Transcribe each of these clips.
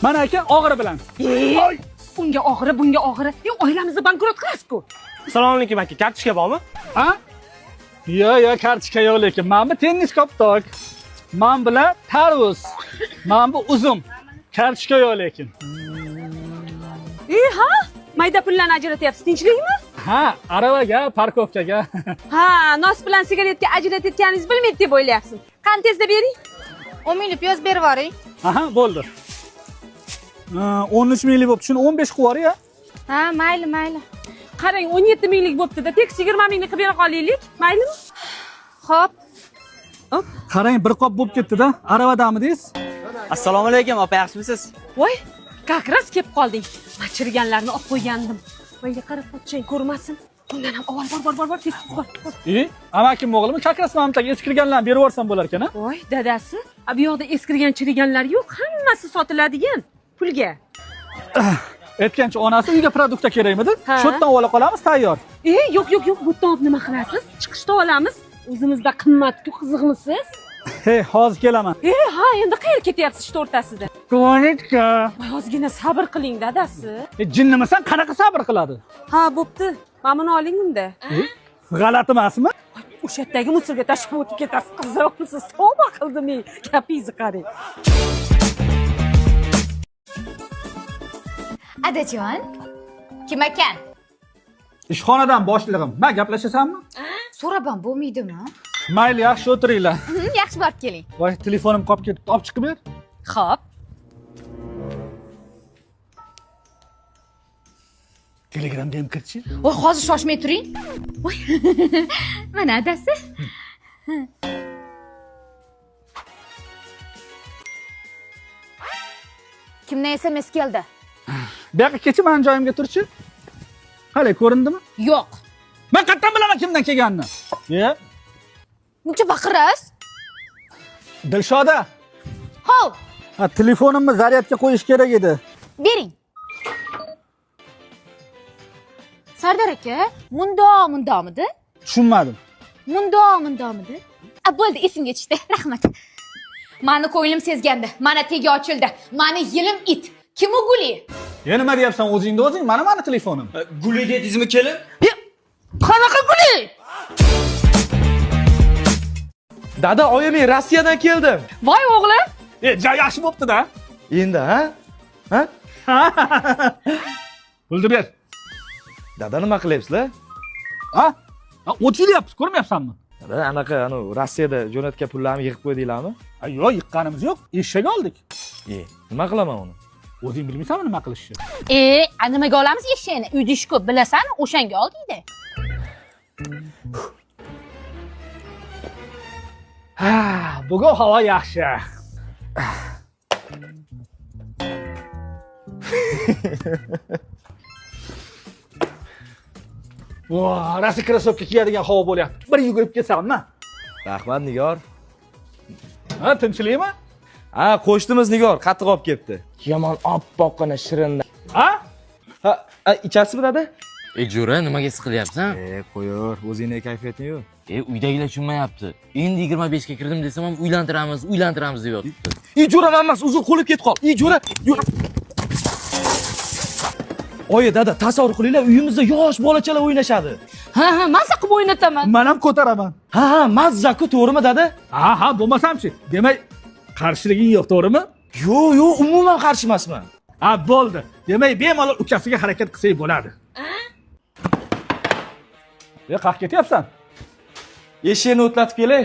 Mana aka, og'iri bilan. E, unga og'iri, bunga og'iri. E, oilamizni bankrot qilasiz-ku. Assalomu alaykum aka, kartochka bormi? Ha? Yo'q, yo'q, kartochka yo'q lekin. Mana bu tennis koptok. Man bilan tarvuz. Mana bu uzum. Kartochka yo'q lekin. E, ha? Mayda pullarni ajratyapsiz, tinchlikmi? Ha, aravaga, parkovkaga. Ha, nos bilan sigaretga ajratayotganingizni bilmaydi deb o'ylayapsiz. Qani tezda bering. 10 minglik piyoz berib yuboring. Aha, bo'ldi. 13 minglik bo'libdi. Shuni 15 qilib yuboring, ya. Ha, mayli, mayli. Qarang, 17 minglik bo'pti-da, tekis 20 minglik qilib bera qolaylik. Maylimi? Xo'p. Qarang, bir qop bo'lib ketdi-da. Aravadami deysiz? Assalomu alaykum opa, yaxshimisiz? Voy, как раз kelib qolding. Man chiriganlarni olib qo'ygandim. Menga qarab pochchang ko'rmasin. Undan ham avval bor, bor, bor, bor, tez tez bor. Bor. E, amakim o'g'limi, как раз mana bu eskirganlarni berib yuborsam bo'lar ekan, a? Voy, dadasi, a bu yoqda eskirgan chiriganlar yo'q, hammasi sotiladigan pulga. Aytgancha, onasi uyga продукт kerakmidi? Ha. Shu yerdan ola qolamiz, tayyor. E, yo'q, yo'q, yo'q, bu yerdan olib nima qilasiz? Chiqishda olamiz. O'zimizda qimmat-ku, qiziqmisiz? Hey, hozir kelaman. E, ha, endi qayerga ketyapsiz ishni o'rtasida? Tualetga. Voy, ozgina sabr qiling, dadasi. E, jinnimisan, qanaqa sabr qiladi? Ha, bo'pti. Mana buni oling unda. G'alati emasmi? O'sha yerdagi musorga tashlab o'tib ketasiz, qizim. Siz tavba qildim, ey. Gapingizni qarang. Adajon, kim ekan? Ishxonadan boshlig'im. Ma gaplashasanmi? So'rab ham bo'lmaydimi? Mayli, yaxshi o'tiringlar. Yaxshi borib keling. Voy, telefonim qolib ketdi. Olib chiqib ber. Xo'p. Telegramga ham kirchi. Voy, hozir shoshmay turing. Voy. Mana adasi. Kimdan SMS keldi? Bu yoqqa kecha mani joyimga turchi. Qalay ko'rindimi? Yo'q. Men qayerdan bilaman kimdan kelganini? E, Muncha baqirasiz? Dilshoda. Hov, Ha, telefonimni zaryadga qo'yish kerak edi. bering. Sardor aka, mundo mundomidi? Tushunmadim. Mundo mundomidi? A, bo'ldi, esimga tushdi. Rahmat. Mani ko'nglim sezgandi. Mana tegi ochildi. Mani yelim it. Kim u Guli? Ya nima deyapsan o'zingda o'zing? Mana mani telefonim. Guli dedingizmi kelin? Qanaqa Guli? Dada, oyi, men Rossiyadan keldim. Voy o'g'lim. E, ja yaxshi bo'pti-da. Endi, ha? Ha? Pulni ber. Dada, nima qilyapsizlar? Ha? Ha, o't yeyapmiz, ko'rmayapsanmi? Dada, anaqa anu Rossiyada jo'natgan pullarni yig'ib qo'ydinglarmi? Ha, yo'q, yiqqanimiz yo'q. Eshak oldik. E, nima qilaman uni? O'zing bilmaysanmi nima qilishni? E, a nimaga olamiz eshakni? Uyda ish ko'p, bilasan, o'shanga oldingda. Ha, bugun havo yaxshi. Voh, rosa krossovka kiyadigan havo bo'lyapti. Bir yugurib ketsammi? Rahmat, Nigor. Ha, tinchlikmi? Ha, qo'shdimiz Nigor, qattiq olib kelibdi. Yomon oppoqqina shirin. Ha? Ha, ha, ichasizmi dada? E jo'ra, nimaga siqilyapsan? E, qo'yor, o'zingni kayfiyating yo'q. E uydagilar tushunmayapti. Endi 25 ga kirdim desam ham uylantiramiz, uylantiramiz deb yotibdi. E, jo'ra, man emas, uzr, qo'lib ketib qol. E, jo'ra, jo'ra. Oyi, dada, tasavvur qilinglar, uyimizda yosh bolachalar o'ynashadi. Ha, ha, mazza qilib o'ynataman. Men ham ko'taraman. Ha, ha, mazza-ku, to'g'rimi dada? Ha, ha, bo'lmasamchi. Demak, qarshiliging yo'q, to'g'rimi? Yo'q, yo'q, umuman qarshi emasman. Ha, bo'ldi. Demak, bemalol ukasiga harakat qilsak bo'ladi. E, qayerga ketyapsan? Eshakni o'tlatib kelay.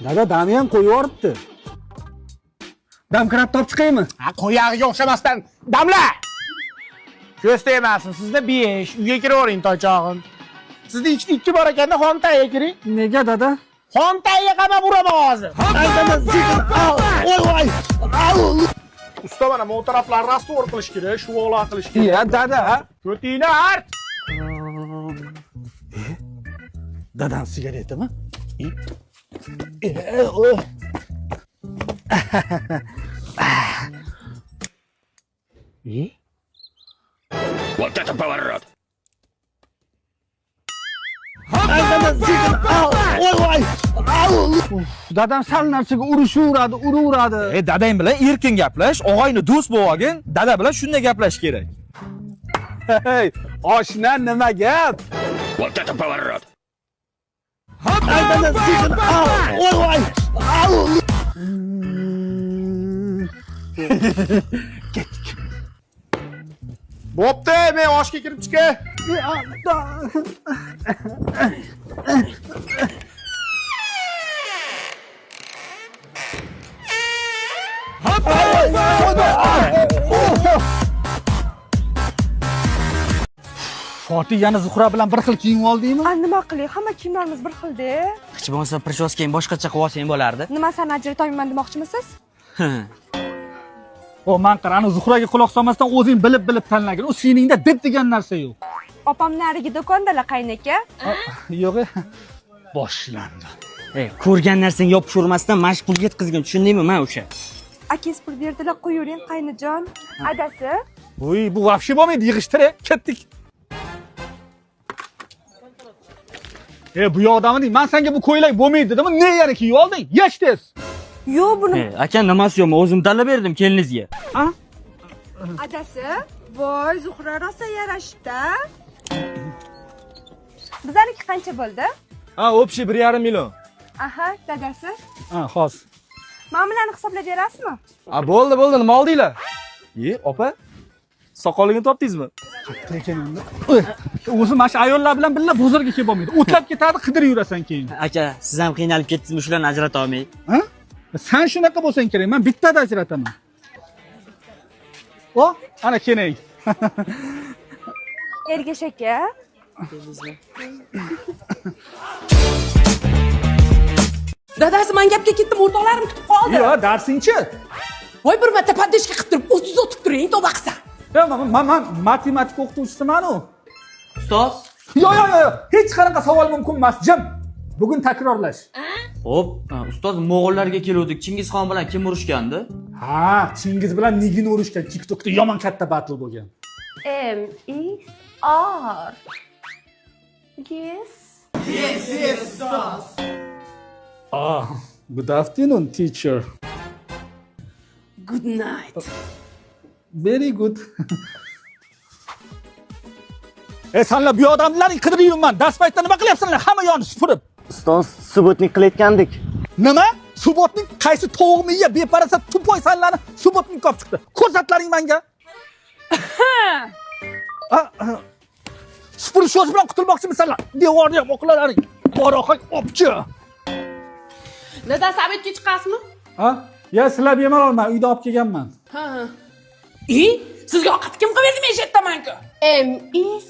Dada, dami ham qo'yib yuboribdi. Damkrat topib chiqaymi? Ha, qo'yag'iga o'xshamasdan damla. Ko'z tegmasin, sizda 5, uyga kiravering toychog'im. Sizda ikkita ikki bor ekanda, xontaga kiring. Nega dada? Xontaga qamab uraman hozir. Voy voy. Usta, mana bu taraflarni rastvor qilish kerak, shuvoqlar qilish kerak. Ya dada. Ko'tingni art. Dadam sigaretimi? E, e, o. E? Вот это поворот! Dadam sal narsaga urishaveradi, uraveradi. E dadang bilan erkin gaplash, og'ayni do'st bo'lib olgin, dada bilan shunday gaplash kerak. Hey, oshna nima gap? Bo'pti, men oshga kirib chiqay. Fotih yana Zuhra bilan bir xil kiyim oldingmi? A nima qilay? Hamma kiyimlarimiz bir xilda. Hech bo'lmasa прическа ng boshqacha qilib olsang bo'lardi. Nima san ajratolmayman demoqchimisiz? O, man qara, ani Zuhraga quloq solmasdan o'zing bilib-bilib tanlagin. U seningda deb degan narsa yo'q. Opam narigi do'kondalar qaynaka. Yo'q. Boshlandi. Ey, ko'rgan narsangga yopishavermasdan mana shu pulga yetkazgin, tushundingmi? Men o'sha. Akangiz pul berdilar, qo'yavering qaynajon. Adasi, Voy, bu вообще bo'lmaydi, yig'ishtir, ketdik. E, bu yoqdami? Man senga bu ko'ylak bo'lmaydi dedim, ne yana kiyib olding? Yesh tez. yo'q buni. Ey, aka nimasi yo'q, men o'zim tanlab berdim keliningizga. Adasi, voy Zuhra rosa yarashibdi. Bizaniki qancha bo'ldi? Ha, общий 1,5 million. Aha, dadasi. Ha, hozir. Mana bularni hisoblab berasizmi? A bo'ldi, bo'ldi, nima oldinglar? E, opa, soqoligini topdingizmi? Lekin endi o'zi mana shu ayollar bilan birga bozorga kelib bo'lmaydi. O'tlab ketadi, qidirib yurasan keyin. Aka, siz ham qiynalib ketdingizmi shularni ajrata olmay? Ha? Sen shunaqa bo'lsang kerak, men bittada ajrataman. O, ana keling. Ergash aka. Dadasi, men gapga ketdim, o'rtoqlarim kutib qoldi. Yo'q, darsingchi? Voy, bir marta поддержка qilib turib, o'zingiz o'tib turing, tavba qilsam. Yo'q, man matematika o'qituvchisiman-u. Ustoz? Yo'q, yo'q, yo'q, hech qanaqa savol mumkin emas, jim. Bugun takrorlash. Xo'p, ustoz, mo'g'ullarga keluvdik. Chingizxon bilan kim urushgandi? Ha, Chingiz bilan Nigin urushgan, TikTokda yomon katta battle bo'lgan. M is R. Yes. Ah, good afternoon, teacher. Good night. Very good. E, sanlar bu yoqdamilaring qidirib yuribman. Dars paytida nima qilyapsizlar? Hamma yoqni supurib. Ustoz, субботник qilayotgandik. Nima? Субботник qaysi tovuq miya beparasat тупой sanlarni субботник olib chiqdi? Ko'rsatlaring menga. Supurish so'zi bilan qutulmoqchimisanlar? Devorni ham o'qilalaring. Boroqak opchi. Dadasi, обед ga chiqasizmi? Ha? Ya sizlar bemalol, men uyda olib kelganman. Ha. E, sizga ovqat kim qilib berdi? Men shu. M is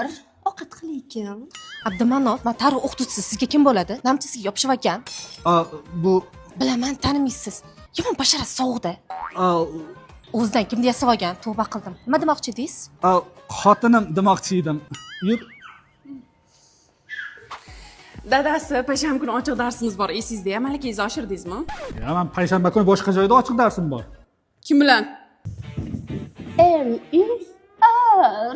R. Ovqat qilaykim. Abdumanov, man tarix o'qituvchisi, sizga kim bo'ladi? Namchasiga yopishib ekan. Bu Bilaman, tanimaysiz. Yomon basharasi sovuqda. O'zidan kimni yasab olgan? Tavba qildim. Nima demoqchi edingiz? Xotinim demoqchi edim. Yur. Dadasi, payshanba kuni ochiq darsimiz bor, esingizda? Malakangizni oshirdingizmi? Ya men payshanba kuni boshqa joyda ochiq darsim bor. Kim bilan? M is R.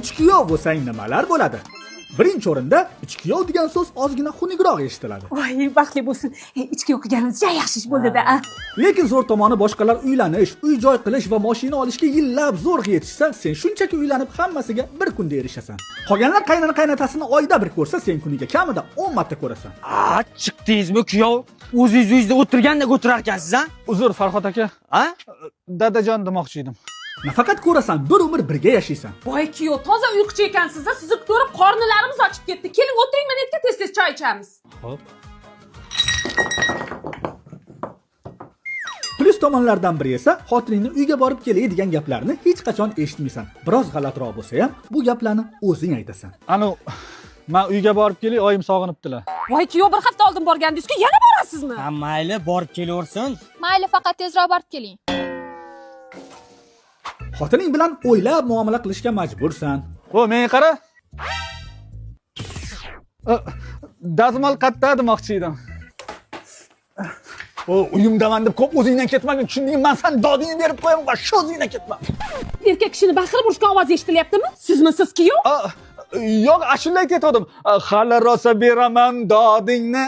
Ichkuyov bo'lsang nimalar bo'ladi? Birinchi o'rinda ichkuyov degan so'z ozgina xunukroq eshitiladi. Voy, baxtli bo'lsin. Ichki o'qiganimiz ja yaxshi ish bo'ldi-da. Lekin zo'r tomoni boshqalar uylanish, uy-joy qilish va mashina olishga yillab zo'rg'a yetishsa, sen shunchaki uylanib hammasiga bir kunda erishasan. Qolganlar qaynona qaynotasini oyda bir ko'rsa, sen kuniga kamida 10 marta ko'rasan. A, chiqdingizmi kuyov? O'zingiz uyingizda o'tirgandek o'tirar ekansiz, a? Uzr Farhod aka, A? dadajon demoqchi edim. Nafaqat ko'rasan, bir umr birga yashaysan. Voy kuyov, toza uyquchi ekansiz-a. Sizni ko'rib qornilarimiz ochib ketdi. Keling, o'tiring mana yerga, tez-tez choy ichamiz. Xo'p. Plyus tomonlardan biri esa xotiningni uyga borib kelay degan gaplarni hech qachon eshitmaysan. Biroz g'alatiroq bo'lsa ham bu gaplarni o'zing aytasan. Anu, men uyga borib kelay, oyim sog'inibdilar. Voy kuyov, bir hafta oldin borgandingiz-ku, yana borasizmi? Ha, mayli, borib kelaversin. Mayli, faqat tezroq borib keling. Xotining bilan o'ylab muomala qilishga majbursan. O, menga qara. Dazmol qatta demoqchi edim. O, uyimdaman deb ko'p o'zingdan ketmagin, tushundingmi? Men san dodingni berib qo'yaman, va shu o'zingdan ketma. Erkak kishini baqirib urishgan ovoz eshitilyaptimi? Sizmi siz kuyov? Yo'q, ashula aytayotgandim. Hali rosa beraman dodingni.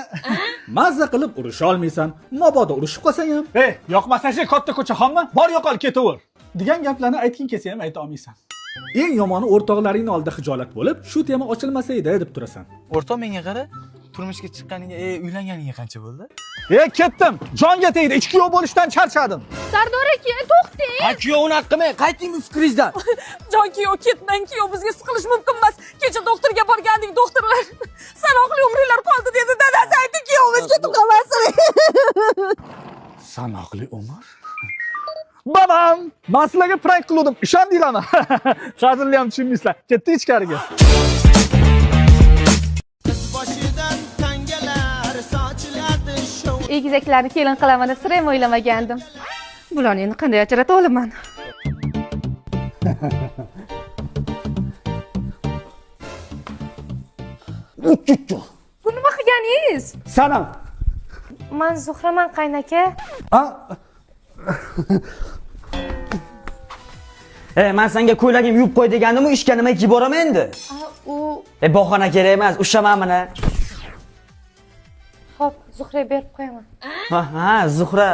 Mazza qilib urusha olmaysan. Mabodo urushib qolsang ham, "Ey, yoqmasa-chi katta ko'cha xonmi? Bor yo'qol ketaver." degan gaplarni aytging kelsa ham ayta olmaysan. Eng yomoni o'rtoqlaringni oldida xijolat bo'lib, shu tema ochilmasa edi deb turasan. O'rtoq, menga qara. Turmushga chiqqaniga, uylanganiga qancha bo'ldi? E, ketdim. Jonga tegdi. Ichki kuyov bo'lishdan charchadim. Sardor aka, to'xtang. Ha, kuyov unaqa qilmang, qayting bu fikringizdan. Jon kuyov, ketmang kuyov, bizga siqilish mumkin emas. Kecha doktorga borgandik, doktorlar sanoqli umringlar qoldi dedi. Dadasi aytdi kuyovimiz ketib qolmasin. Sanoqli umr? Babam, men sizlarga prank qiluvdim. Ishondinglarmi? Hazilni ham tushunmaysizlar. Ketdik ichkariga. Egizaklarni kelin qilaman deb sira ham o'ylamagandim. Bularni endi qanday ajrata olaman? Bu nima qilganingiz? Sanam. Man Zuhraman, qaynaka. A, Man senga ko'ylagim yuvib qo'y degandim-u, ishga nima kiyib boraman endi? U Bahona kerak emas, ushaman buni. Xo'p, Zuhraga berib qo'yaman. Ha, ha, Zuhra.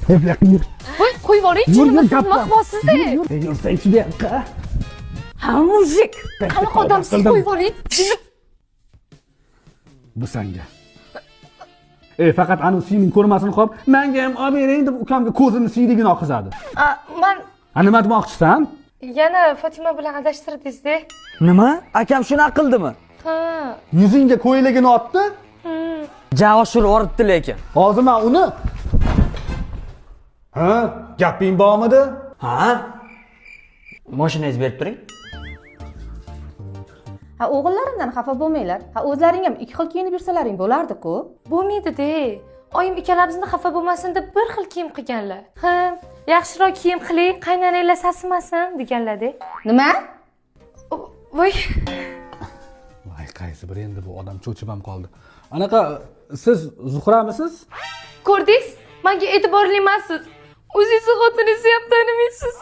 Voy, qo'yib yuboring, nima siz nima qilyapsiz? Yursang bu yoqqa. Ha, mujik. Qanaqa odamsiz, qo'yib yuboring. Bu sanga. Faqat anu siyning ko'rmasin qolib, menga ham olib bering deb ukamga ko'zini siydigini oqizadi. Man Ha, nima demoqchisan? Yana Fatima bilan adashtirdingiz-da. Nima? Akam shunaqa qildimi? Ha. Yuzingga ko'ylagini otdi. Ja oshirib yuboribdi lekin. Hozir men uni. Ha, gaping bormidi? Ha? Mashinangizni berib turing. Ha, o'g'illarimdan xafa bo'lmanglar. Ha, o'zlaring ham ikki xil kiyinib yursalaring bo'lardi-ku. Bo'lmaydi-de. Oyim ikkalamizni xafa bo'lmasin deb bir xil kiyim qilganlar. Ha, yaxshiroq kiyim qiling, qaynonanglar sasimasin deganlar-de. Nima? Voy. Voy, qaysi bir endi bu odam cho'chib ham qoldi. Anaqa siz Zuhramisiz? Ko'rdingiz? Menga e'tiborli emassiz. O'zingizni xotiningizni ham tanimaysiz.